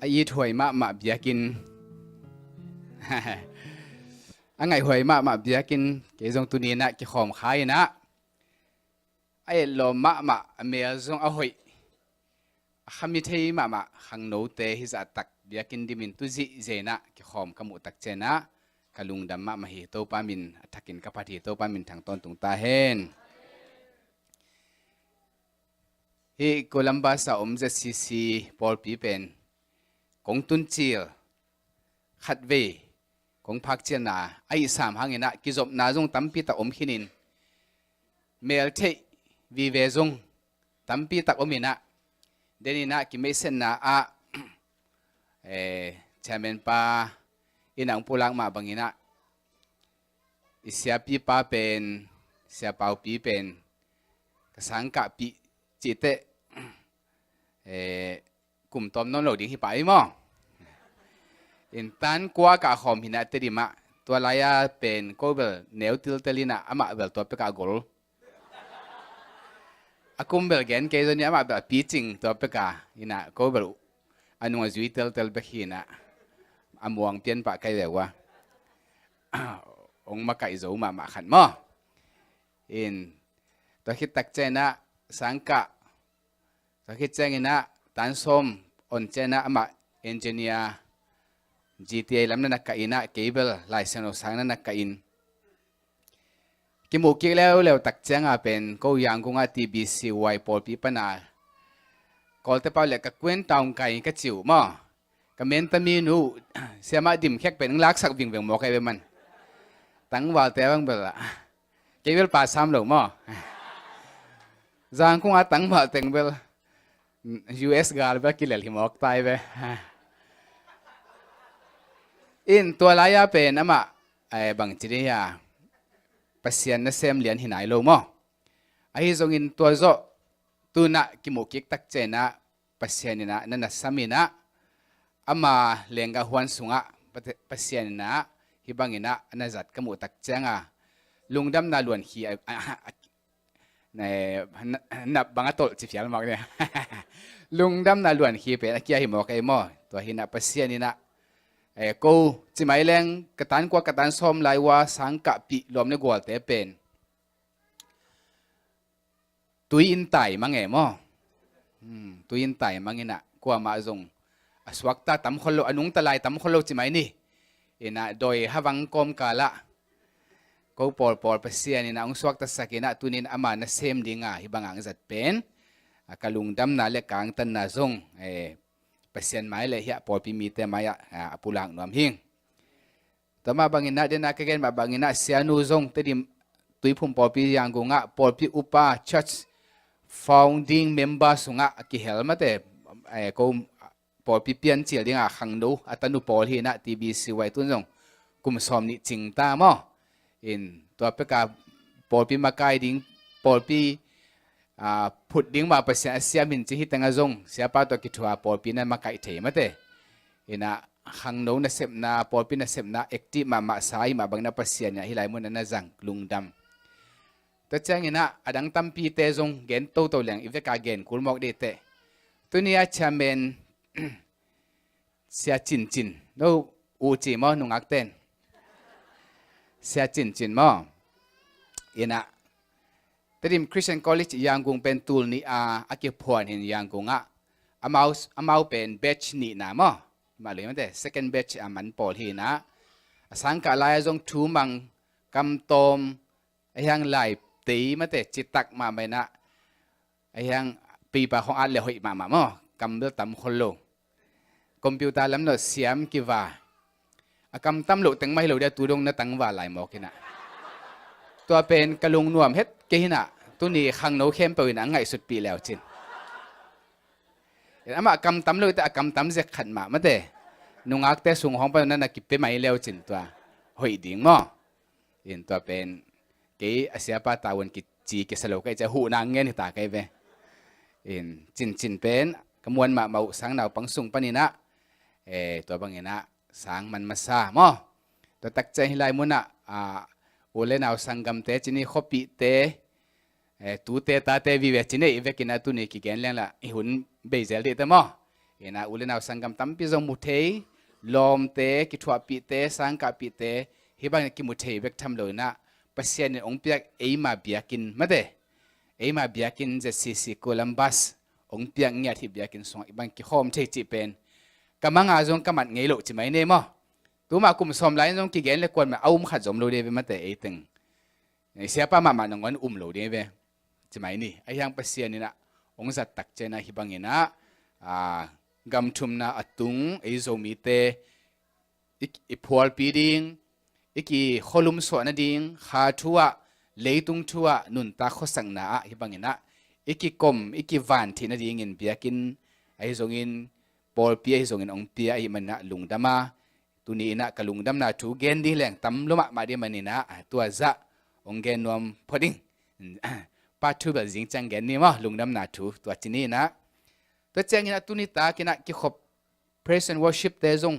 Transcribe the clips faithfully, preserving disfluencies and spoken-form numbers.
a ithuai mahmah biakinn, a ngaihhuai mahmah biakinn, kei zong tuni-in ah kikhawm kha in ah, a etlawm mahmah, a mel zong a hoih, a khami thei mahmah khangnote hih zahtak biakinn dimin tu zihziah in ah kikhawm ka muh tak ciangin ah ka lungdam mahmah hi. Topa min a thakin ka phat hi. Topa min thang tawntung ta hen. Hih Columbus a om Z C C pawlpi pen kong tun cil khatvei kong phak ciangin ah, a ihsam hangin ah kizopna zong tampi tak om khinin, mel theih vive zong tampi tak om in ah, den in ah kimeihsetna ah, eh, chairman pa in ah hong pulak mah bangin ah, i siapipa pen, siapaupi pen ka sangkahpih cih teh, eh, kum tawm nawn lo ding hi pah ei maw? In tan kua ka khawm hi in ah Tedim ah, tua lai-a pen ko bel neu tiltel in ah, amah bel tua pekah gol. A kum bel gen kei zong in, amah bel a picing tua pekah in ah, ko bel a nung a zui teltel bek hi in ah, a muang pian pah kai ve ua. Hong makaih zo mahmah khat maw? In tua khit tak ciangin ah sangkah, tua khit ciangin ah tan sawm on ciangin ah amah engineer, G T A lam na na kah in ah, kei bel Lai Siangtho sang na na kah in, kimuh kik leuleu tak ciangin ah pen ko Yangon ah T B C Y pawlpi pan ah Kawlte pau le ka kuan taung kai ka ci uh maw? Ka menta minu, siamah dimkhek pen laksak vingveng mawk ahi ve man. Tangvalte bang bel ah, kei bel pa sam lo maw? Zangkung ah tangval teng bel U S gal bel kilel hi mawk ta ahi ve. In tua lai-a pen amah, eh, bangci ding hia, Pasian nasem lian hi nai lo maw? Ahi zongin tua zawh tu-in ah kimuh kik tak ciangin ah Pasian in ah na nasam in ah, ama lenggah huan sungah Pa-, Pasian in ah hih bangin ah na zat ka muh tak ciangin ah lungdamna luankhi a, a, a, na, na, na bang a tolh ci phial mawk ni. Lungdamna luankhi pen a kia hi mawk ei maw? Tua hi in ah Pasian in ah, eh, ko ci mai leng ka tan kua ka tan sawm lai ua sangkahpih lawm le gualte pen tui in tai mang e maw? Hmm, tui in tai mang in ah kuamah zong a suakta tam khol lo, a nungta lai tam khol lo ci mai ni. In ah dawi havang kawmkal ah ko pawlpawl Pasian in ah hong suaktasak in ah tuni-in ama nasem ding ah hih bang hong zat pen, a, ka lungdamna le ka angtanna zong, eh, Pasian mai le hih pawlpi mite mai-ah, a, a pulak nuam hi. Tua mah bangin ah, den a ka gen mah bangin ah, sianu zong Tedim Tuiphum pawlpi Yangon ah pawlpi upa, church founding member sungah a kihel mate, eh, ko pawlpi piancil dingah khangno a tanu pawl hi in ah T B C Y tun zong kum sawm nih cing ta maw? In tua peka pawlpi makai ding, pawlpi, ah, phut ding mah Pasian a siam hi in ci hi teng ah zong siapa tawh kithua pawlpi na makaih thei mate. In ah khangno nasepna, pawlpi nasepna active mahmah sa ahih mah bangin ah Pasian in ah hih lai mun ah na zang lungdam. Tua ciangin ah a dang tampite zong gen toto leng i vek a gen kul mawk dih teh. Tuni a chairman Sia Cin Cin, no uh ci maw nungak ten? Sia Cin Cin maw? In ah Tedim Christian College Yangon pen tul nih a a kiphuan hi in Yangon ah amau, amau pen batch nihna maw? Mah lui mate, second batch a man pawl hi in ah a sangkah lai-a zong thu mang, kam tawm, a hiang lai tei mate, citak mahmah in ah, a hiang pipa khong at le hoih mahmah maw? Kam bel tam khol lo. Computer lam nawh siam kiva. A kam tam loh teng mah hi lo ding a, tu dong na tangval lai mawk in ah. Tua pen ka lungnuam het kei hi in ah, tuni khangno khempeuh in ah a ngaihsutpih leu cin. Amah kam tam lo teh, a kam tam zek khat mah mate. Nungakte sung hong pan na na kipia mai leu cin tua hoih ding maw? In tua pen kei a siapa tavuan kici kisa lo ka hih ciang huhna ngen hi ta ka hi ve. In Cin Cin pen ka muan mahmah uh, sang naupang sung panin ah, eh, tua bangin ah sang man masa maw? Tua tak ciang hih lai mun ah, ah, u le nau sanggamte ci ni, khuapihte, eh, tute tate vive ci ni, i vekin ah tuni kigen leng lah i hun bei zel dih teh maw? Ina u le nau sanggam tampi zong mu thei, lawmte, kithuahpihte, sangkahpihte, hih bang kimu thei bek tham lo ina, Pasian in hong piak eima biakinn mate, eima biakinn Z C C Columbus hong piak ngiat hih biakinn sungah hih bang kikhawm thei cih pen ka manga zong ka mat ngei lo ci mai ni maw. Tuma kum sawm lai in zong kigen le kuan mah a um khat zom lo ding ve mate ei teng. Siapa mahmah nangawn um lo ding ve. Ci mai ni. Ahi hang Pasian ina hong zat tak ciang ina hih bang ina, ah, gam thumna a tung ei Zomite i, i phualpi ding, i kikholum suah nading, kha thu ah, leitung thu ah, nuntak khuasakna ah, hih bang ina, i kikom, i kivan theih nadingin biakinn, ahi zongin, pawlpi ahi zongin hong pia ahih man ina lungdam a, tuni ina ka lungdamna thu gen ding leng tam lua mahmah ding man ina, tua zah hong gen nuam phot ing. Part two bel zing ciang gen ni maw, lungdamna thu, tua ci ni ina. Tua ciang ina tuni tak ina kikhop praise and worship te zong,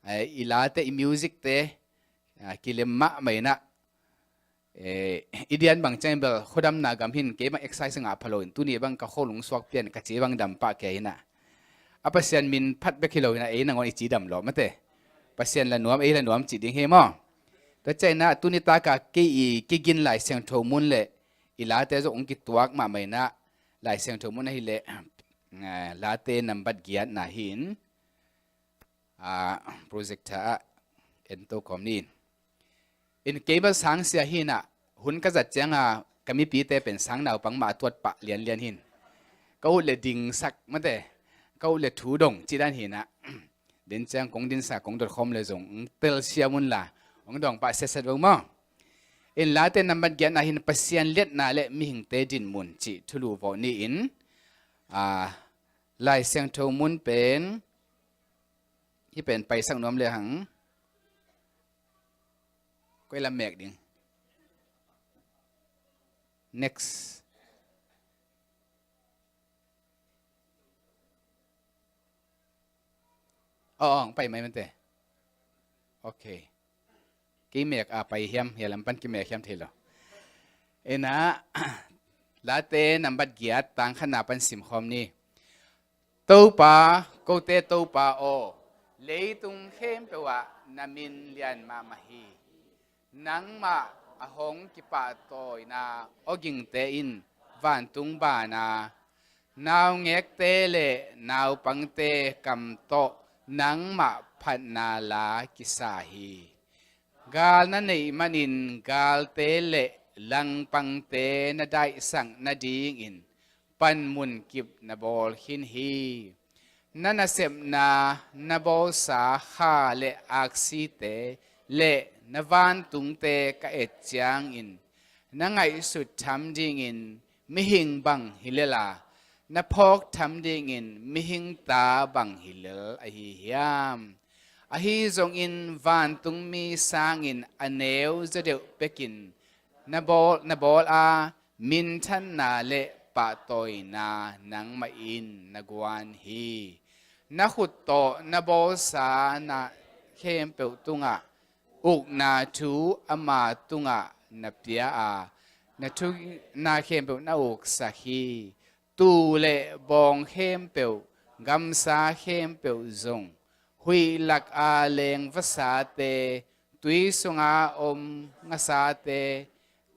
eh, i late, i music te, ah, kilem mahmah ina, eh, i dian bang ciang bel khuadamna gam hin, kei bang exercise ngah pha lo in, tuni bang ka khualung suak pian ka ci bang dam pah kei ina. A Pasian min phat bek hi lo ina, ei nangawn i ci dam lo mate. Pasian la nuam, ei la nuam ci ding hi maw. Tua ciang ina tuni tak a kei i kigin Lai Siangtho mun le i late zong hong kituak mahmah ina, Lai Siangtho mun ahih leh, eh, late nambat giatna hin, ah, projector ah en to khawm ni. In kei bel sangsia hi ina, hun ka zat ciang a ka mipite pen sang naupang mah a tuat pah lianlian hin. Ka ut le dingsak mate, ka ut le thu dong ci dan hi ina. Den ciang kong dinsa kong dot khawm le zong telsiam un la, hong dawng pah siaset vong maw. In late nambat giatna hin Pasian liatna le mihingte dinmun cih thulu vawh ni in, ah, Lai Siangtho mun pen, hih pen paisak nuam le hang. Koi lam mek ding. Next. Aw, aw, pai mai mante. Ok. Kimek a pai hiam, hia lam pan kimek hiam thei lo. Ina, late nambat giat tang khatna pan sim khawm ni. Topa, kote Topa aw, leitung khempeuh ah na min lian mahmah hi. Nangmah a hong kipahtawina awgingte in vantung bana, naungekte le naupangte kam tawh nangmah phatna la kisa hi. Gal na neih manin galte le langpangte na daihsak nadingin panmun kip na bawl khin hi. Na nasepna na bawlsa kha le aksite le na vantungte ka et ciangin na ngaihsut tham dingin mihing bang hi lel a, na phawk tham dingin mihing ta bang hi lel ahi hiam? Ahi zongin vantungmi sangin a neu zaw deuh pekin na bawl, na bawl a, minthanna le pahtawina nangmah in na guan hi. Na khut tawh na bawlsa na khempeuh tungah ukna thu ama tungah na pia a, na thu, na khempeuh na uksak hi. Tuu le bawng khempeuh, gamsa khempeuh zong, huih lak a leng vasate, tui sunga om ngasate,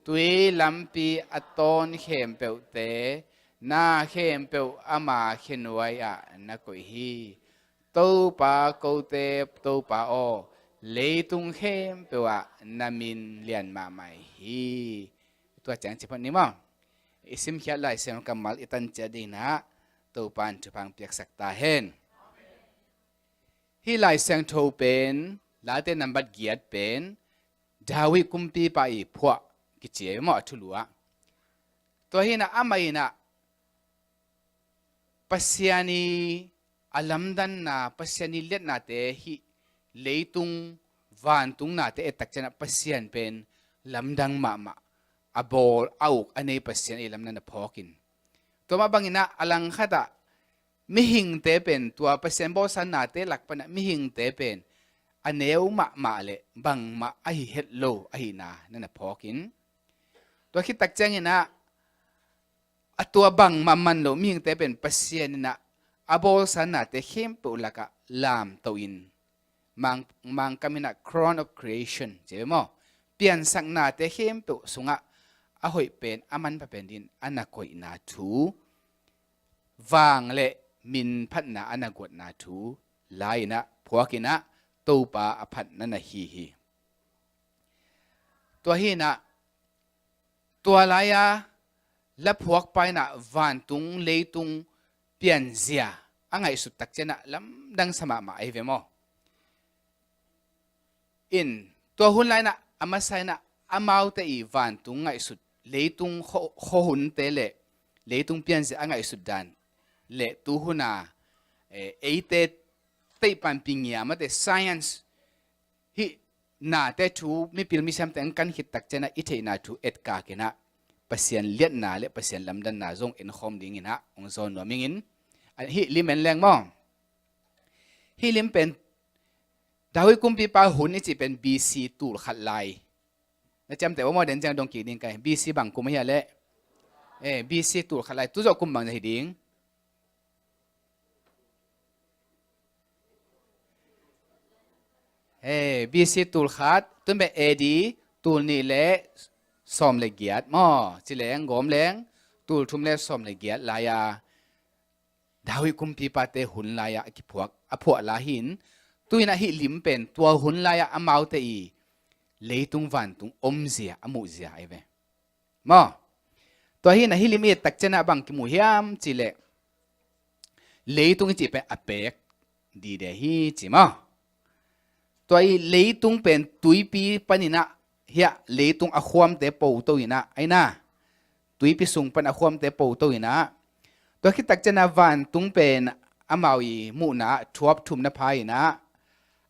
tui lampi a tawn khempeuhte, na khempeuh ama khenuai ah na koih hi. Topa, kote Topa aw, leitung khempeuh ah na min lian mahmah hi. Tua ciang ci phot ni maw. I simkhiat Lai Siangtho kammal i tan ciat dingin ah Topa in thupha piaksak ta hen. Hih Lai Siangtho pen, Late nambat giat pen, David kumpipa i phuah kici a maw a thulu ah. Tua hi in ah amah in ah Pasian i a lamdanna, Pasian i liatnate hih leitung vantung nate et tak ciang ah Pasian pen lamdang mahmah, a bawl a uk a nei Pasian i lamdanna phawk in. Tua mah bangin ah a langkhat ah mihingte pen tua Pasian bawlsa nate lak pan ah mihingte pen a neu mahmah le bangmah ahi het lo ahihna na na phawk in. Tua khit tak ciangin ah a tua bangmah man lo mihingte pen Pasian in ah a bawlsa nate khempeuh lakah lamtohin, Mang, Mangkam inah crown of creation ci ve maw, piansaknate khempeuh sungah a hoih pen, a manpha pen dingin a na koihna thu, vang le minphatna a na guatna thu la inah phuak inah Topa a phatna na hi hi. Tua hi inah tua lai-a la phuakpa inah vantung leitung pianzia a ngaihsut takcianah lamdang sa mahmah ahi ve maw? In tua hun lai inah a masa inah amaute i vantung ngaihsut, leitung kho-, khuahunte le leitung pianzia a ngaihsut dan le tuhuna, eh, eite teih panpi ngia mate science hih nate thu mipil misiamte hong kan khit takcianah i theihna thu etkak inah Pasian liatna le Pasian lamdanna zong enkhawm dinginah hong zawn nuam ingin, hih lim en leng maw? Hih lim pen David kumpipa hun i cih pen B C tul khat lai. Na ciamteh uh maw, den ciang dong kik ding kai. B C bang kum ahi a leh? Eh, B C tul khat lai. Tu zawh kum bang hi ding? Eh, B C tul khat, tun beh A D tul nih le sawm le giat maw? Ci leng, gawm leng, tul thum le sawm le giat lai-a David kumpipate hun lai-ah a kiphuak, a phuah lai hi-in, tu-in ah hih lim pen tua hun lai-ah amaute i leitung vantung omzia a muhzia ahi ve. Maw? Tua hi-in ah hih lim i et takciang ah bang kimu hiam cih leh, leitung i cih pen a peek dide hi ci maw? Tua i leitung pen tuipi panin ah hiah leitung a khuamte poto in ah, aina, tuipi sung pan a khuamte poto in ah, tua khit takciang ah vantung pen amau i muhna ah thuap thumna pha in ah,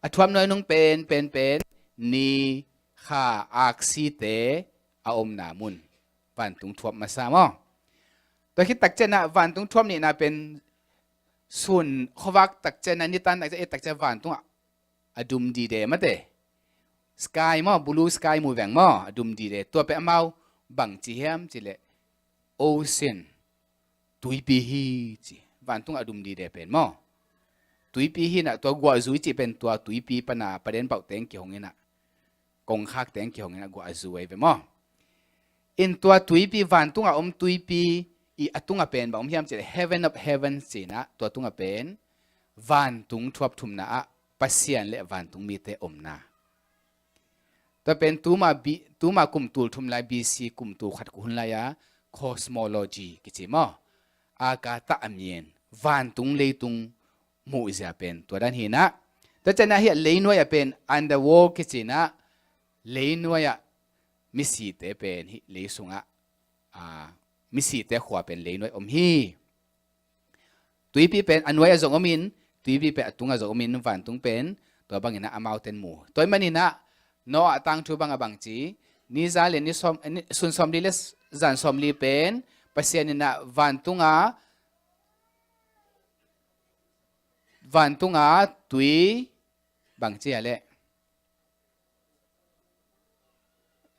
a thuap nuai nung pen, pen, pen ni, kha, aksite a omna mun, vantung thuap masa maw? Tua khit takciang ah vantung thuap nihna pen sun khuavak takciang ah, nitan takciang ah, et takciang ah vantung ah a dum dide mate. Sky maw, blue sky mu veng maw, a dum dide. Tua pen amau bang ci hiam cih leh, ocean, tuipi hi ci. Vantung a dum dide pen maw, tuipi hi-in ah, tua guahzu i cih pen tua tuipi pan a paden pauh teng kihong in ah, kongkhak teng kihong in ah guahzu ahi ve maw? In tua tuipi, vantung a om tuipi i a tung a pen bang om hiam cih leh, heaven of heaven ci-in ah, tua tung a pen vantung thuap thumna ah Pasian le vantung mite omna. Tua pen tuma bi-, tuma kum tul thum lai, B C kum tul khat hun lai-a cosmology kici maw? Akata a mien, vantung leitung muhzia pen tua dan hi-in ah. Tua ciang ah hiah leinuai ah pen underworld kici-in ah, leinuai ah misite pen hih lei sungah, a, misite khua pen leinuai om hi. Tuipi pen a nuai ah zong om in, tuipi pen a tung ah zong om in, vantung pen tua bangin ah amaute in mu. Tua ahih manin ah Noah tangthu bang ah bang ci, ni za le ni sawm, ni, sun sawmli le zan sawmli pen Pasian in ah vantung ah, vantung ah tui bang ci a leh,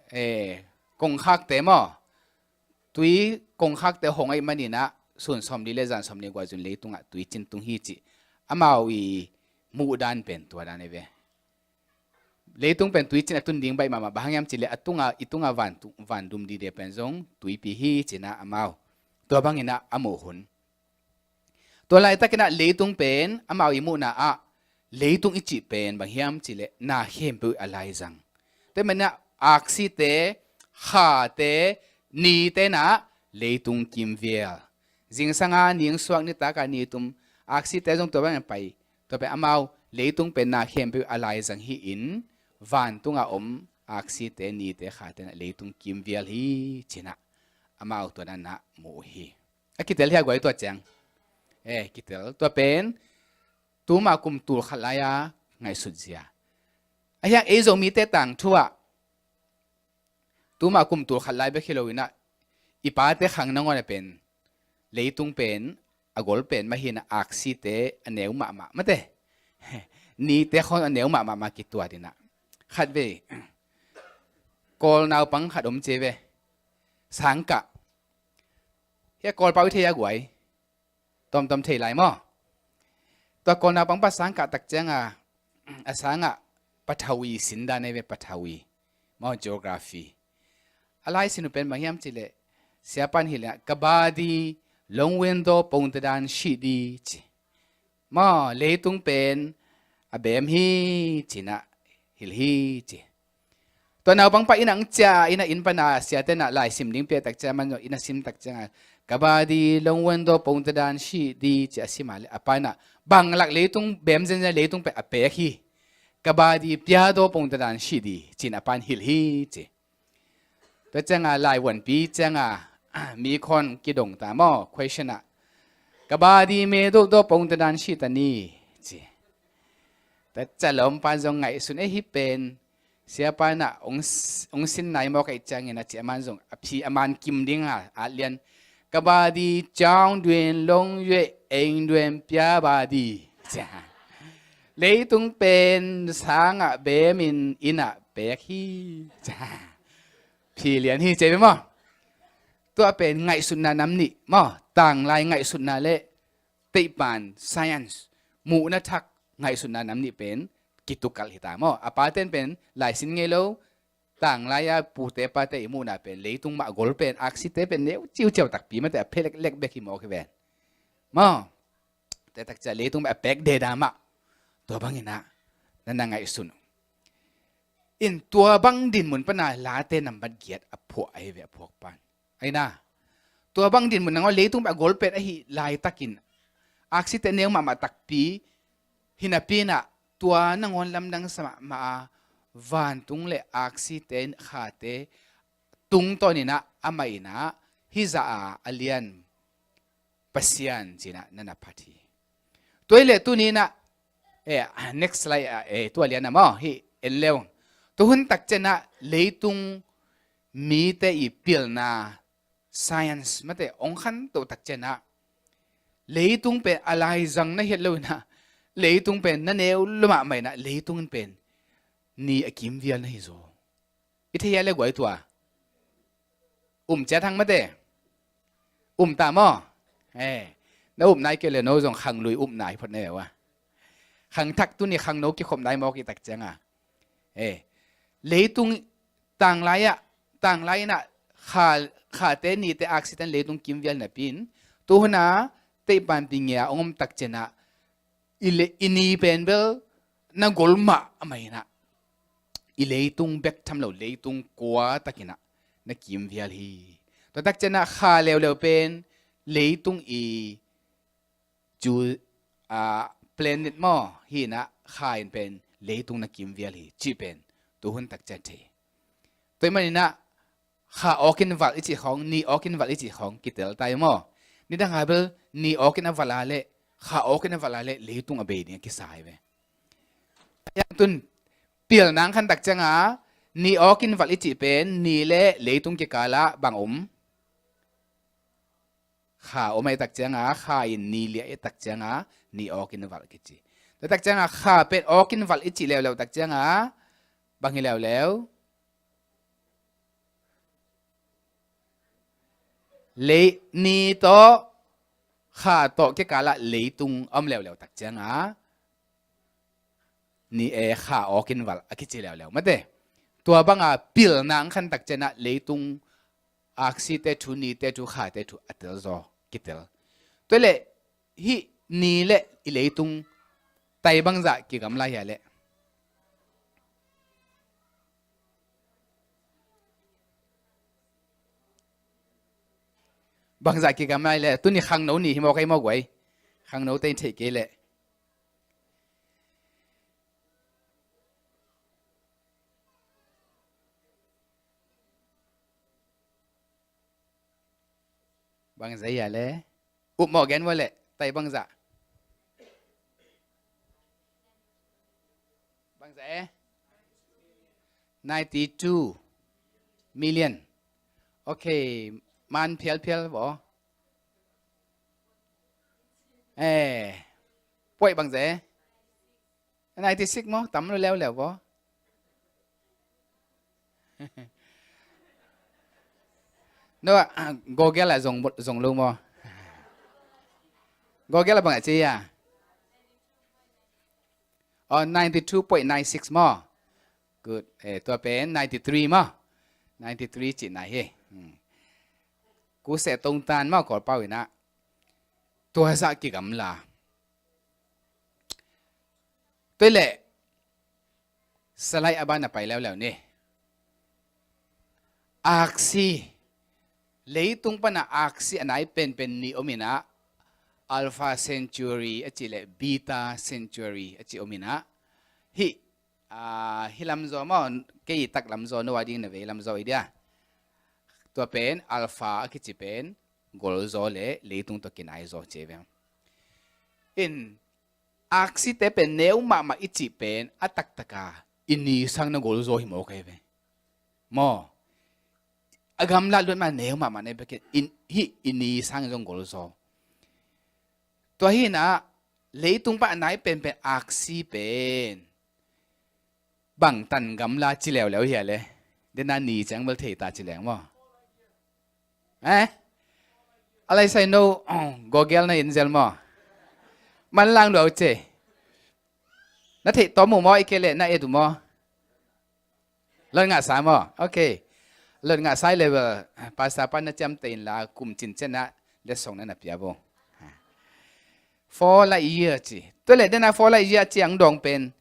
eh, kongkhakte maw? Tui kongkhakte hong ahih manin ah sun sawmli le zan sawmli guahzun leitung ah tui cin tung hi cih amau i muhdan pen tua dan ahi ve. Leitung pen tui cin a tun ding baih mahmah, bang hang hiam cih leh a tung a, i tung a vantung, van dum dide pen zong tuipi hi ci-in ah amau tua bangin ah a muh hun. Tua laitakin ah leitung pen amau i muhna ah leitung i cih pen bang hiam cih leh na khempeuh a laizang. Tua ahih manin ah aksite, khate, nite in ah leitung kimvial. Zingsang a ni hong suak, nitak a ni tum, aksite zong tua bangin pai. Tua pen amau leitung pen na khempeuh a laizang hi-in, vantung a om aksite, nite, khate in ah leitung kimvial hi ci-in ah amau tua dan ah mu uh hi. A kitel hia guai tua ciang? Eh, kitel. Tua pen tuma kum tul khat lai-a ngaihsut zia. A hiang ei Zomite tangthu ah tuma kum tul khat lai bek hi lo-in ah i pate khang nangawn ah pen leitung pen a gol pen mah hi-in ah aksite a neu mahmah mate. Nite khawng a neu mahmah mah kituat in ah. Khatvei Kawl naupang khat om ci ve. Sangkah. Hiah Kawl pau i thei a guai? Tawmtawm thei lai maw? Tua Kawl naupang pa sang kah tak cianga, a sangah pathawi sin dan ei ve, pathawi. Maw, geography. A lai sin uh pen bang hiam cih leh, siapa in hilh ah, ka body long window pongte dan sih di ci. Maw, leitung pen a bem hi ci-in ah hilh hi ci. Tua naupang pa inn ah hong ciah in ah, inn pana siate in ah lai sim ding pia tak ciang, aman zong inn ah sim tak cianga, ka body long window pongte dan sih di ci a sim a leh, a pa in ah bang lak leitung bem zenzen, leitung pen a pek hi. Ka body pia do pongte dan sih di ci-in a pa in hilh hi ci. Tua cianga lai vuanpi cianga mi khawn kidong ta maw, question ah, ka body me do do pongte dan sih ta ni ci. Tua ciang lawmpa in zong ngaihsun ei, hih pen siapa in ah hong, hong sin nai mawk ahih ciangin a ci, aman zong a phi a man kim ding a, at lian, ka body ciang duen long yue eng duen pia body ci. Leitung pen sangah bemin inn ah pek hi ci. Phi lian hi ci ve maw. Tua pen ngaihsutna nam nih maw, tanglai ngaihsutna le teihpan science, muhna thak ngaihsutna nam nih pen kitukalh hi ta maw. A paten pen lai sin ngei lo, tanglai-a pute pate i muhna pen leitung mah a gol pen, aksite pen neu ciuciau takpi mate, a phe leklek bek hi mawk hi ven. Maw, tua tak ciang leitung mah a pek deda mah. Tua bangin ah na na ngaihsun uh. In tua bang dinmun pana Late nambat giat a phuah ahi ve, a phuak pan. Ahi na, tua bang dinmun nangawn leitung pen a gol pen ahi laitakin, aksite neu mahmah takpi hi napi-in ah, tua nangawn lamdang sa mahmah a, vantung le aksite, khate tungtawnin ah, amah in ah hih zah a, a lian Pasian ci-in ah na na phat hi. Tua hi leh tuni-in ah, eh, next slide ah, eh, tua lian ah maw, hih en leu. Tua hun tak ciang ah leitung mite i pilna science mate hong khantoh tak ciang ah, leitung pen a laizang na hi het lo-in ah, leitung pen na neu lua mahmah in ah, leitung in pen ni a kimvial na hi zaw. I thei hia le guai tua? Um ciat hang mate. Um ta maw? Eh, na um nai kei leh no zong khanglui um nai phot na hi ua. Khangthak tuni khangno kikhop nai mawk i tak cianga, eh, leitung tanglai-ah, tanglai-in ah kha, khate nite aksite in leitung kimvial napi-in, tu hun a teihpanpi ngia hong om tak ciang ah, i le, i ni pen bel na gol mah a mah in ah, i leitung bek tham lo, leitung kua takin ah na kimvial hi. Tua tak ciang ah kha leuleu pen leitung i cu, a, planet maw, hi-in ah kha in pen leitung na kimvial hi cih pen tu hun tak ciang thei. Tua ahih manin ah kha awkin valh i cih khawng, ni awkin valh i cih khawng kitel ta hi maw. Nidang a bel ni awkin a valh a leh, kha awkin a valh a leh leitung a bei ding a kisa hi ve. Ahi hang tun pilna hong khan tak cianga, ni awkin valh i cih pen ni le leitung kikalah bang om? Kha om ahih tak cianga, kha in ni liah ahih tak cianga, ni awkin valh kici. Tua tak cianga kha pen awkin valh i cih leuleu tak cianga, bang hi leuleu? Lei, ni tawh kha tawh kikalah leitung om leuleu tak cianga, ni e kha awkin valh a kici leuleu mate. Tua banga pilna hong khan tak ciang ah leitung aksite thu, nite thu, khate thu a tel zaw, kitel. Tua leh hih ni le i leitung tai bangzah kigamla hia leh? Bangzah kigamla hia leh? Tuni khangno ni hi mawk ei maw guai. Khangnote in theih kei leh. Bangzah hia leh? Upmawh gen vua leh, tai bangzah? Bangzah e? Ninety two million. Ok, man phialphial vaw. Eh, puaih bangzah e? Ninety six maw, tam lo leuleu vaw. No, ah, Google ah zong, zong lo maw. Google ah bang a ci a? Oh, ninety two point nine six maw. Good. Eh, tua pen ninety three maw. Ninety three cih nai hi. Hmm. Kuseh tongtan maw, Kawlpau inah. Tua zah kigamla. Tua leh, slide a ban a pai leuleu ni. Aksi, leitung pana aksi a nai penpen nih om inah, Alpha Centauri a cih leh Beta Centauri a cih om inah. Hih, ah, hih lamzaw maw, kei i tak lamzaw, no a ding na vei lamzaw i dia. Tua pen Alpha a kici pen golzaw le leitung tawh kinaizaw ci ve. In, aksite pen neu mahmah i cih pen a taktaka i ni sang na golzaw hi mawk ahi ve. Maw, a gamla luat ma neu mahmah na hi bek in, hih i ni sang zong golzaw. Tua hi inah, leitung pan a nai penpen aksi pen bangtan gamla ci leuleu hi a le. Dena ni ciang bel thei ta ci leng maw. Eh? A lai sai no, Google na in zel maw. Manlang lua uh ce. Na theih tawm uh maw, i ke leh na et uh maw. Lot ngah sa maw. Ok. Lot ngah sa level, pastor pan na ciamteh inla kum cincin ah letsong na na pia bo. Four light year ci. Tua leh dena four light year ci ang dawng pen.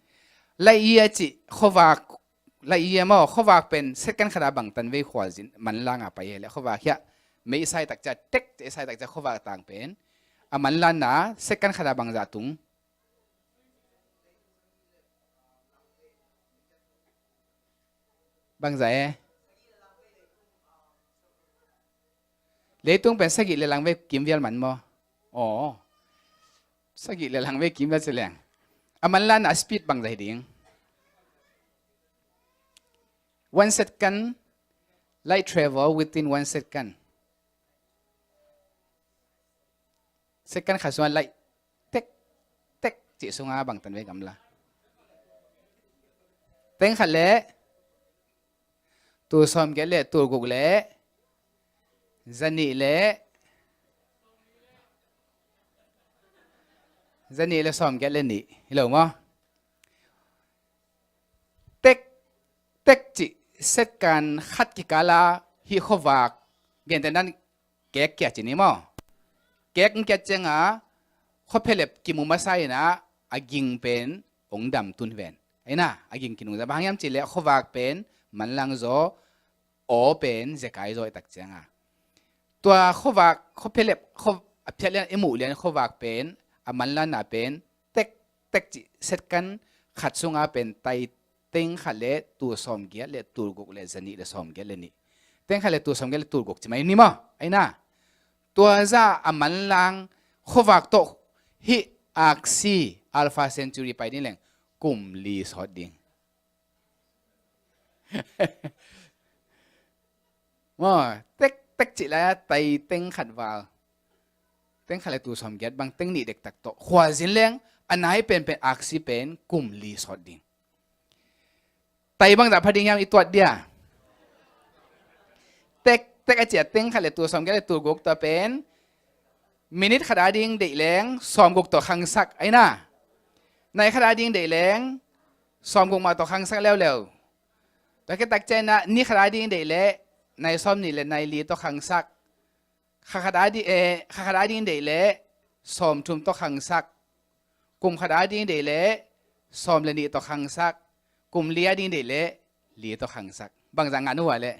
Light year ci khuavak, light year maw, khuavak pen second khat a bangtan vei khualzin manlang a pai hi leh khuavak hiah. Mei sai tak cia, tek, mei sai tak cia khuavak tang pen. A manlanna second khat a bangzah tung. Bangzah e. Leitung pen sagih le lang vei kimvial man maw. Aw. Sagih le lang vei kimvial ci leng. A manlanna a speed bangzah hi ding. One second, light travel within one second. Second khat sungah light tek, tek cih sungah bangtan vei gamla. Teng khat le tul sawmgiat le tul guk le zanih le, zanih le sawmgiat le nih hi lo maw? Tek, tek cih second khat kikala hih khuavak, gentehna kek kia ci ni maw? Kek kia cianga khuaphelep kimu masa inah a ging pen ong dam tun ven. Aina, a ging kinungza. Bang hang hiam cih leh khuavak pen manlang zaw, aw pen zekai zaw i tak cianga. Tua khuavak, khuaphelep, khua, a phiat lian, i muh lian khuavak pen, a manlanna pen, tek, tek cih second khat sunga pen tai teng khat le tul sawmgiat le tul guk le zanih le sawmgiat le nih. Teng khat le tul sawmgiat le tul guk ci mai ni maw? Aina. Tua zah a manlang khuavak tawh hih aksi Alpha Centauri pai ding leng kum li sawt ding. Maw, tek, tek cih lai-a tai teng khat val. Teng khat le tul sawmgiat bang teng nih dektak tawh khualzin leng a nai penpen aksi pen kum li sawt ding. Tai bangzah pha ding hiam i tuat dia. Tek, tek a ciah teng khat le tul sawmgiat le tul guk tua pen minit khat a ding deih leng sawmguk tawh khangsak aina. Nai khat a ding deih leng sawmguk mah tawh khangsak leuleu. Tua khit tak ciangin ah ni khat a ding deih leh nai sawmnih le nai li tawh khangsak. Kha khat a ding, eh, kha khat a ding deih leh sawmthum tawh khangsak. Kum khat a ding deih leh sawm le nih tawh khangsak. Kum li a ding deih leh li tawh khangsak. Bangzah ngah nuam leh.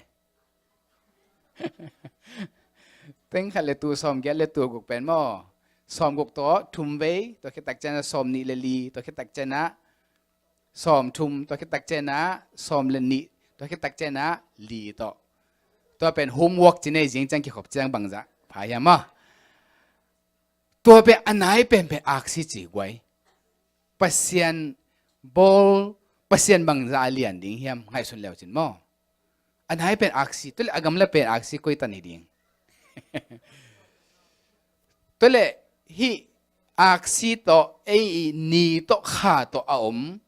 Teng khat le tul sawmgiat le tul guk pen maw. Sawmguk tawh thum vei, tua khit tak ciangin ah sawmnih le li, tua khit tak ciangin ah sawmthum, tua khit tak ciangin ah sawm le nih, tua khit tak ciangin ah li tawh. Tua pen homework ci nei zing ciang kikhop ciang bangzah pha hiam maw. Tua pen a nai penpen aksi ci guai. Pasian bawl, Pasian bangzah a lian ding hiam ngaihsun leu cin maw. A nai pen aksi, tua leh a gamla pen aksi koi tan hi ding. Tua leh hih aksi tawh, ei i ni tawh kha tawh a om,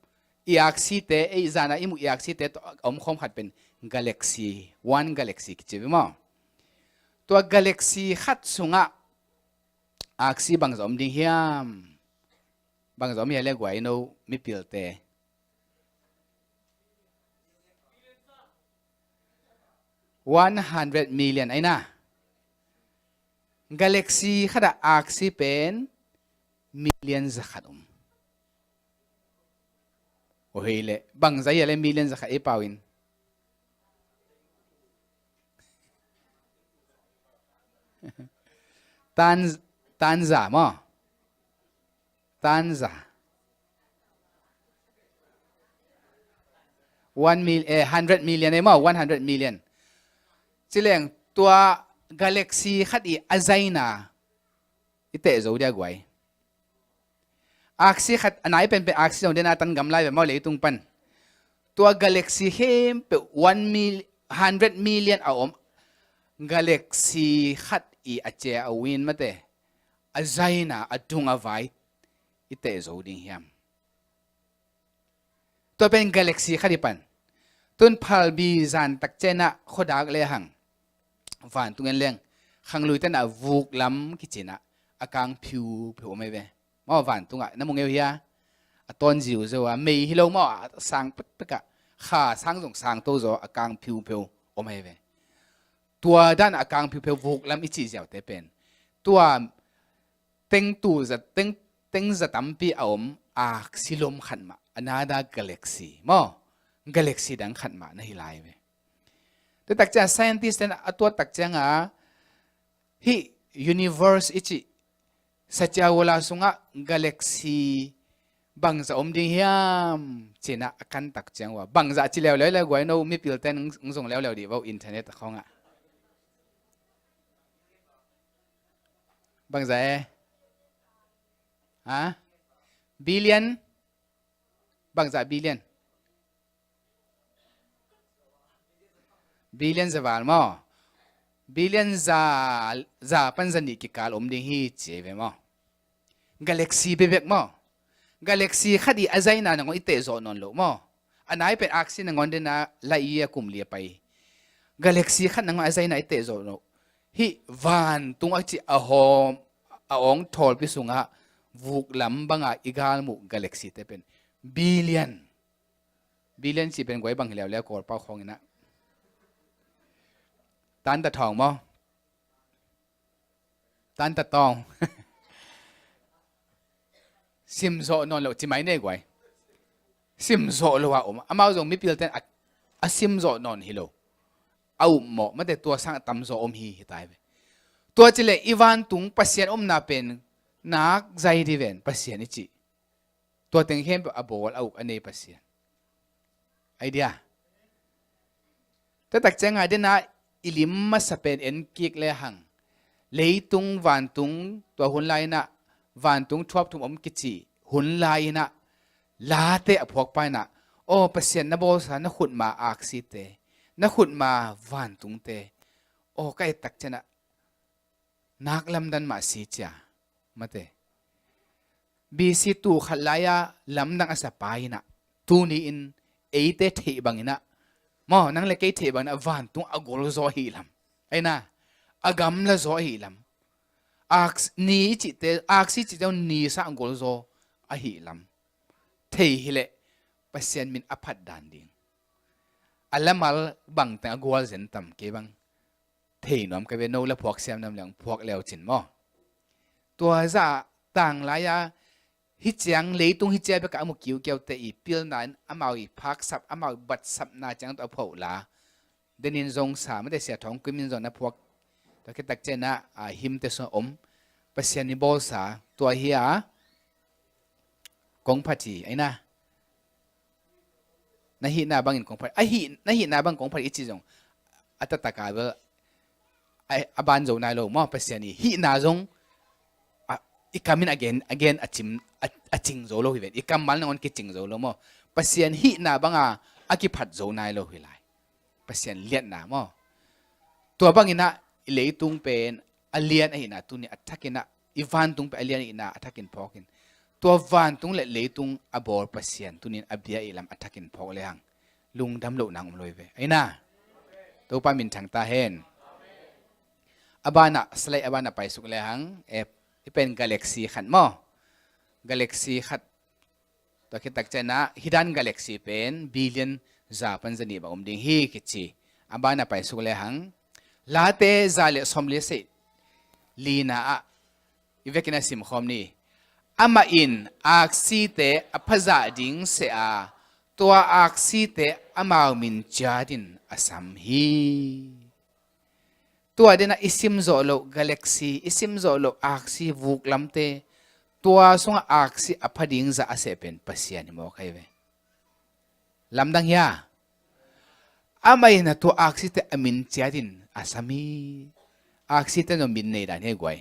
i aksite, ei zana i muh i aksite tawh a om khawm khat pen galaxy, one galaxy kici ve maw. Tua galaxy khat sungah aksi bangzah om ding hiam? Bangzah om hia le guai no mipilte? One hundred million aina. Galaxy khat ah aksi pen million zakhat om. Ohei le, bangzah hia le million zakhat ei pau in? Tan, tanza maw? Tanza. One mil, eh, hundred million eh maw? One hundred million. Ci leng tua galaxy khat i a zaina i teh zo dia guai. Aksi khat a nai penpen aksi zong den a tan gam lai ve maw leitung pan. Tua galaxy khempeuh one mil, hundred million a om. Galaxy khat i a cia a win mate, a zaina a dung a vai i teh zo ding hiam? Tua pen galaxy khat i pan. Tun phalbi zan tak cianah khuadak le hang vantung en leng khanglui tanah vuk lam kicinah a kang phiuphiu om ei ve. Maw vantungah na mu ngeu hia? A tawn ziuziu a mei hi lo maw, a sang pekpekah kha sang zong sang to zaw a kang phiuphiu om ei ve. Tua danah a kang phiuphiu vuk lam i cih ziaute pen tua teng tu za, teng, teng za tampi a om aksi lom khat mah, another galaxy maw, galaxy dang khat mah na hi lai ve. Tua tak ciang scientist ten a tuat tak cianga hih universe i cih saciawala sungah galaxy bangzah om ding hiam cinah a kan tak ciang ua bangzah ci leuleu le guai no mipil ten ng zong leuleu dih vo internet a khawngah. Bangzah e? Ha? Billion? Bangzah billion? Billion za val maw? Billion za, za pan za nih kikal om ding hi ci ei ve maw? Galaxy bebek maw? Galaxy khat i a zaina nangawn i teh zawh nawn loh maw? A nai pen aksi nangawn dena lai i a kum li a pai. Galaxy khat nangawn a zaina i teh zawh loh. Hih vantung a cih a hawm a awng thawlpi sungah vuk lam banga i galmuh galaxy te pen billion. Billion cih pen guai bang hi leuleu Kawlpau khawng inah. Tan ta thawng maw? Tan ta tawng. Simzawh nawn loh ci mai ne guai. Simzawh lo a om. Amau zong mipil ten a, a simzawh nawn hi lo. A upmawh mate tua sang a tamzaw om hi hi tai ve. Tua cileh i vantung Pasian omna pen nak zai di ven Pasian i cih. Tua teng khempeuh a bawl a uk a nei Pasian. Ai dia. Tua tak cianga dena i lim masa pen en kik le hang. Leitung vantung tua hun lai inah vantung thuap thum om kici hun lai inah late a phuakpa inah aw Pasian na bawlsa na khutma aksite na khutma vantungte aw ka et tak cianah nak lamdan mah si cia mate. B C tu khat lai-a lamdang a sa pa inah tuni in eite theih bang inah maw nang le kei theih bang inah vantung a golzaw ahi lam. Aina a gamla zaw ahi lam. Aks ni i cihte aksi cihte ni sang a golzaw ahi lam. Thei hileh Pasian min a phat dan ding. A lamal bangteng a gual zen tam kei bang. Thei nuam ka ve no la phuak siam nam leng phuak leu cin maw? Tua zah tang lai-a hi ciang leitung hi cia beka a mu kiukiaute i pilna in amau i phaksap amau i batsapna ciang tua a phuah uh la. Denin zong sa mate sia thawng kuimin zong na phuak tua kitak cianah a himte sung a om Pasian i bawlsa tua hi a kong phat hi aina. Na hihna bangin kong phat a hih na hihna bang kong phat i ci zong a tataka bel a ban zo nai lo maw Pasian i hihna zong i kamin a gen a gen a cim a cing zo lo hi ven i kammal nangawn kicing zo lo maw Pasian hihna banga a kiphat zo nai lo hi lai. Pasian liatna maw? Tua banginah i leitung pen a lian ahihna tunin a thakinah i vantung pen a lian ahihna a thakin phawkin tua vantung le leitung a bawl Pasian tunin a bia ih lam a thakin phawk lehang lungdam loh nang om lo hi ve. Aina Topa minthang ta hen. A banah slide a banah paisuk lehang e i pen galaxy khat maw? Galaxy khat Tua khit tak ciangin ah hih dan galaxy pen billion za pan za nih bang om ding hi kici. A banah paisuk lehang, Late za le sawmli le sagih lina ah i vekin a simkhawm ni. Amah in aksite a phazah ding seh a, tua aksite amau min ciatin a sam hi. Tua dena i sim zawh loh galaxy, i sim zawh loh aksi vuklamte, tua sungah aksi a pha ding zah a seh pen Pasian hi mawk hi ve. Lamdang hia? Amah in a tua aksite a min ciatin a sam hi. Aksite zong min nei dan hi guai.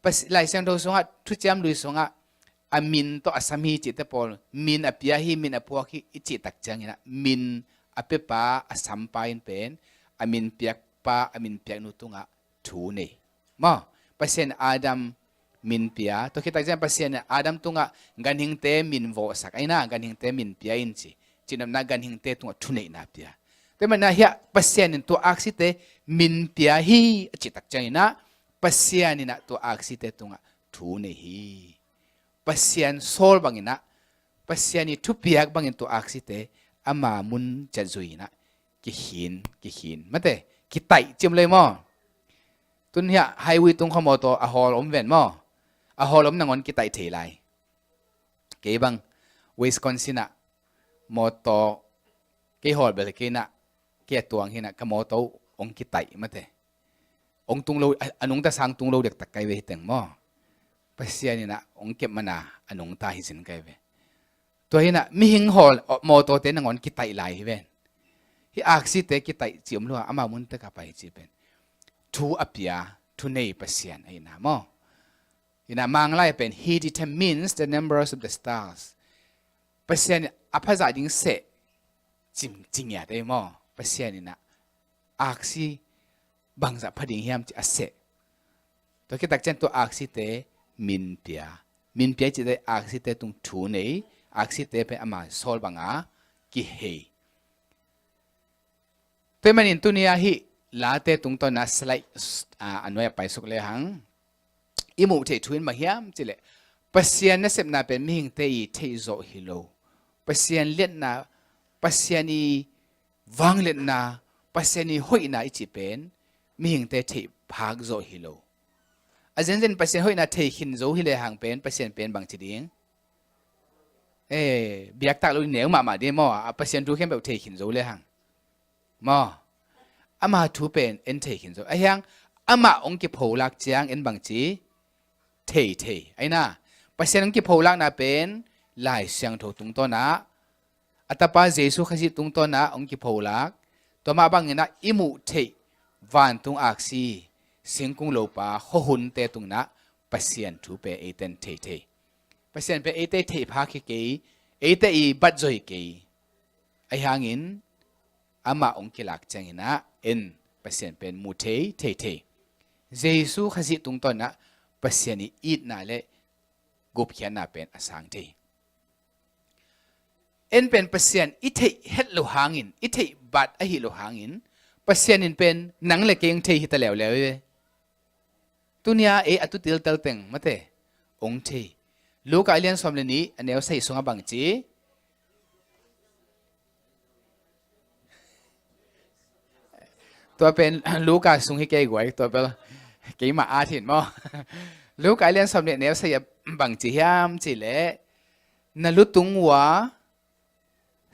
Pas-, Lai Siangtho sungah, Thuciam Lui sungah a min tawh a sam hi cihte pawl, min a pia hi, min a phuak hi i cih tak ciangin ah, min a piapa, a sampa in pen a min piakpa, a min piaknu tungah thu nei. Maw, Pasian Adam min pia, tua khit tak ciang Pasian Adam tungah ganhingte min vawhsak, aina ganhingte min pia in ci. Cihnopna ganhingte tungah thuneihna pia. Tua manin ah hiah Pasian in tua aksite min pia hi a cih tak ciangin ah, Pasian in ah tua aksite tungah thu nei hi. Pasian sawl bangin ah, Pasian i thupiak bangin tua aksite ama mun ciat zui in ah kikhin, kikhin. Mate, kitaih ci om lei maw? Tun hiah highway tung kha mawtaw a hawl om ven maw? A hawl om nangawn kitaih thei lai. Kei bang Wisconsin ah mawtaw kei hawl bel kei in ah, kei a tuang hi in ah ka mawtaw hong kitaih mate. Hong tung lo, a, a nungta sang tung lo dektak kai ve hi teng maw? Pasian in ah hong kep mana a nungta hi zin kai ve. Tua hi in ah mihing hawl, aw, mawtawte nangawn kitaih lai hi ven. Hih aksite kitaih ci om lua, ama mun tek a pai ci pen thu a pia, thu nei Pasian ahi na maw? Hi in ah Manglai pen, "He determines the numbers of the stars." Pasian in a phazah ding seh ci, ci ngiat ei maw? Pasian in ah aksi bangzah pha ding hiam ci a seh. Tua khit tak ciang tua aksite min pia. Min pia i cihte aksite tung thu nei, aksite pen ama sawl banga kihei. Tua manin tuni a hih Late tungtawn a slide, a, a nuai a paisuk lehang i muh theih thu in bang hiam cih leh, Pasian nasepna pen mihingte i theih zawh hi lo. Pasian liatna, Pasian i vangliatna, Pasian i hoihna i cih pen mihingte theih phak zawh hi lo. A zenzen Pasian hoihna thei khin zo hi lehang pen, Pasian pen bang ci ding? Eh, biaktak lo neu mahmah ding maw? A Pasian thu khempeuh thei khin zo lehang maw? Ama thu pen en thei khin zo. Ahi hang amah hong kipholak ciang en bang ci? Thei, thei. Aina, Pasian hong kipholakna pen Lai Siangtho tungtawn ah, a Tapa Jesu Khazih tungtawn ah hong kipholak. Tua mah bangin ah i muh theih vantung aksi, singkung lopa, khuahunte tung in ah Pasian thu pen eite in thei, thei. Pasian pen eite theih phak hi kei, eite i bat zaw hi kei. Ahi hangin amah hong kilak ciangin ah en Pasian pen mu thei, thei, thei. Jesu Khazih tungtawn ah Pasian i itna le gupkhiatna pen a sang thei. En pen Pasian i theih het lo hangin, i theih bat ahi lo hangin, Pasian in pen nang le kei hong thei hi ta leuleu hi ve. Tunia ei a tu tiltel teng mate hong thei. Luka a lian sawm le nih a neu sagih sungah bang ci? Tua pen Luka sung hi kei guai, tua pen keimah at hin maw? Luka a lian sawm le nih a neu sagih ah bang ci hiam cih leh, na lutung uh a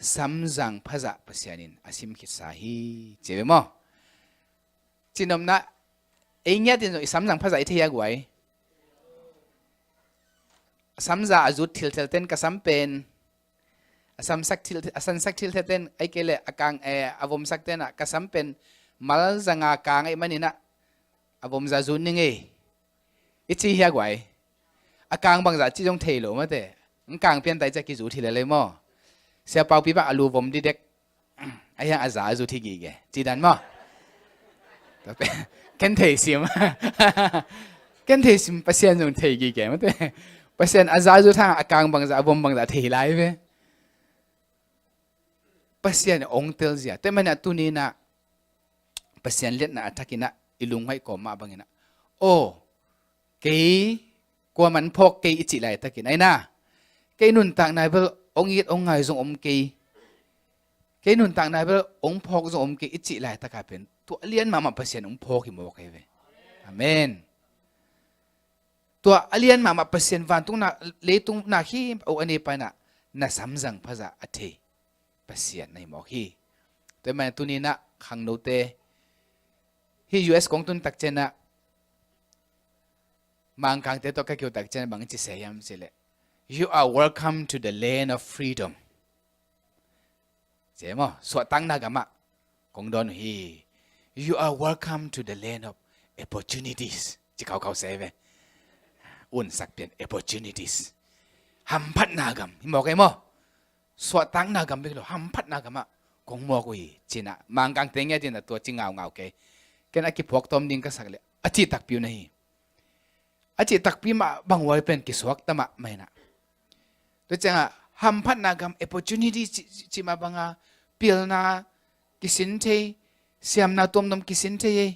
samzang phazah Pasian in a sim khitsa hi, ci ve maw? Cihnopna, ei ngiat in zong i samzang phazah i thei a guai. Samza a zut thilthel ten ka sam pen, a samsak thil, a sansak thilthel ten, ai kei le a kang, eh, a vomsak ten ah ka sam pen malzanga kang ahi manin ah a vomza zut ning ei. I ci hi a guai. A kang bangzah ci zong thei lo mate. Ng kang pian tai cia kizut hi lelei maw? Sia Paupi bang a lu vom didek. Ahi hang a za a zut hi gige. Ci dan maw? Ken thei sim. Ken thei sim Pasian zong thei gige mate. Pasian a za a zut hang a kang bangzah a vom bangzah thei lai ve. Pasian hong telzia. Tua manin ah tuni in ah Pasian liatna a thakin ah i lunghoih kawm mah bangin ah, aw, kei kuaman phawk kei i cih laitakin, aina, Kei nuntakna bel hong it hong ngai zong om kei. Kei nuntakna bel hong phawk zong om kei i cih laitakah pen tua a lian mahmah Pasian hong phawk hi mawk hi ve. Amen. Tua a lian mahmah Pasian vantung na, leitung na khi a uk a neipa in ah na samzang phazah a thei Pasian na hi mawk hi. Tua ahih manin tuni in ah khangnote hih U S kong tun tak ciangin ah Mangkangte tawh ka kiu tak ciangin bang ci se hiam cih leh, "You are welcome to the land of freedom." Ci maw, suahtakna gamah kong dawn uh hi. "You are welcome to the land of opportunities." Ci kaukau se ve. Unsak pian, opportunities. Hamphatna gam hi mawk ei maw. Suahtakna gam bek lo, hamphatna gamah kong mawk uh hi, ci-in ah Mangkangte ngiat in ah tua ci ngaungau kei. Ken a kiphuak tawm ding ka sak leh a cih takpi uh na hi. A cih takpi mah bang uh a pen kisuakta mahmah in ah. Tua ciangah hamphatna gam, opportunity ci, ci, cih mah bangah pilna kisin thei, siamna tuamtuam kisin thei ei.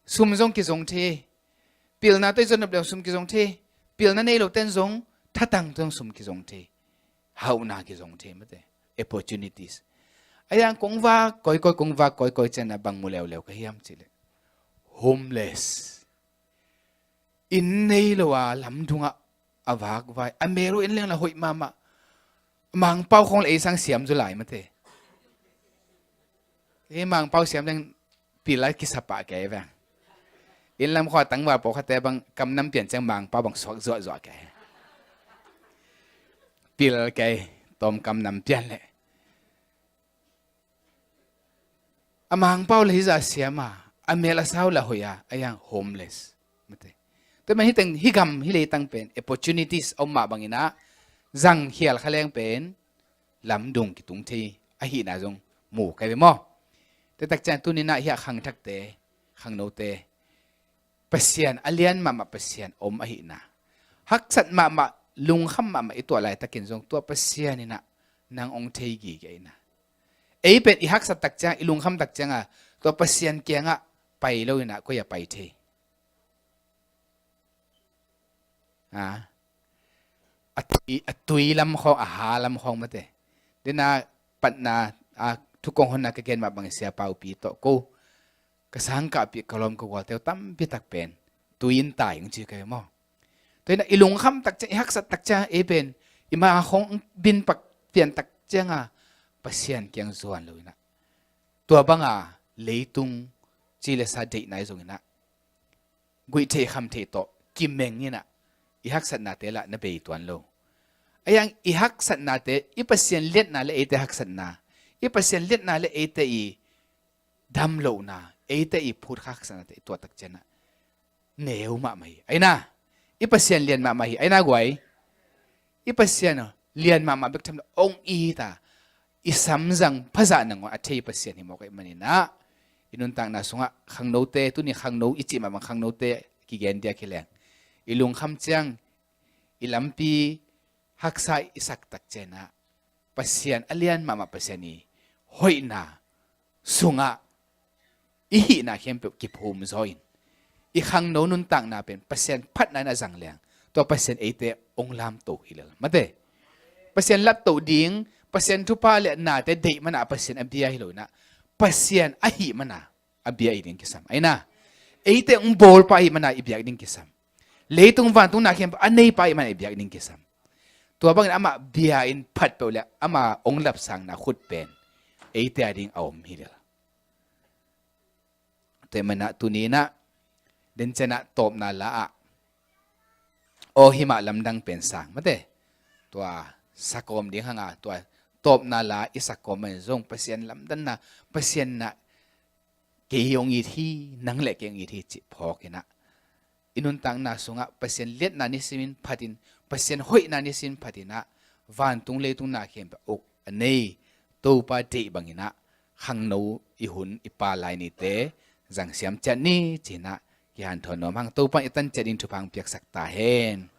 Sum zong kizong thei ei. Pilna tawh i zon nop leh sum kizong thei ei. Pilna nei lote'n zong thatang tawh sum kizong thei ei. Hauhna kizong thei ei mate. Opportunities. Ahi zongin kong vak kawikawi, kong vak kawikawi ciangin ah bang mu leuleu ka hiam cih leh, homeless. Inn nei lo a lamdungah a vakvai, a mel uh inn leng lah hoih mahmah. Mangpau khawng lah ei sang siam zaw lai mate. Ei Mangpau siam leng pil a kisa pah kei veng. Inn lam khawng a tangval pawlkhatte bang kam nam pian ciang Mangpau bang suak zuahzuah kei. Pil kei, tawm kam nam pian leh. A Mangpau lah hih zah siam a, a mel a sau lah hoih a, ahi zongin homeless mate. Tua ahih manin hih teng, hih gam, hih leitang pen opportunities a om mah bangin ah zang khial kha leng pen lamdung kitung thei ahihna zong mu ka hi ve maw. Tua tak ciang tuni in ah hih a khangthakte, khangnote, Pasian a lian mahmah Pasian om ahihna, haksat mahmah, lungkham mahmah i tuah laitakin zong tua Pasian in ah nang hong thei gige in ah. Ei pen i haksat tak ciang, i lungkham tak ciangah tua Pasian kiangah pai lo in ah koi ah pai thei? A, a tui, a tui lam khawng, a ha lam khawng mate. Tua ahih manin patna, a, thu kong honna ka gen mah bangin Sia Pau Pi tawh ko, ka sangkahpih, ka lawm ka gualte uh tampi tak pen tui in tai hong ci ka hi maw. Tua in ah i lungkham tak ciang, i haksat tak ciang, ei pen i ma khawng bin pak pian tak ciangah Pasian kiang zuan lo in ah, tua banga leitung ci le sa deihna i zong in ah, guih theih kham theih tawh kimeng in ah i haksatnate lah na bei tuan lo. Ahi zongin i haksatnate, i Pasian liatna le eite haksatna, i Pasian liatna le eite i damlohna, eite i phutkha haksatnate i tuah tak ciangin ah neu mahmah hi. Ahi na, i Pasian lian mahmah hi. Ahi na guai, i Pasian lian mahmah bek tham lo, hong it a, i samzang phazah nangawn a thei Pasian hi mawk ahih manin ah, i nuntakna sungah khangnote, tuni khangno i cih mah bang khangnote kigen diak hi leng, i lungkham ciang, i lampi haksa i sak tak ciangin ah, Pasian a lian mahmah Pasian i hoihna sungah i hihna khempeuh kiphum zaw in, i khangno nuntakna pen Pasian phatna in a zang leng, tua Pasian eite hong lamto hi lel mate. Pasian lapto ding, Pasian thupha le nate deih man ah Pasian a bia hi lo in ah, Pasian ahih man a a bia i ding kisam. Ahi na, eite hong bawlpa ahih man a i biak ding kisam. Leitung vantung na khempeuh a neipa ahih man a i biak ding kisam. Tua bangin amah bia in phat peuh le ama hong lapsangna khut pen eite a ding a om hi lel. Tua ahih manin ah tuni in ah, den ciang ah tawpna la ah, aw, hih mah lamdang pen sang mate. Tua sakawm ding hang a, tua tawpna la i sakawm manin zong Pasian lamdanna, Pasian in ah kei hong it hi, nang le kei hong it hi cih phawk in ah, i nuntakna sungah Pasian liatna nisimin phatin, Pasian hoihna nisimin phatin ah, vantung leitung na khempeuh a uk a nei Topa deih bangin ah, khangno i hun i pal lai nite zangsiam ciat ni ci-in ah kihanthawn nuam hang. Topa in i tan ciat ding thupha hong piaksak ta hen.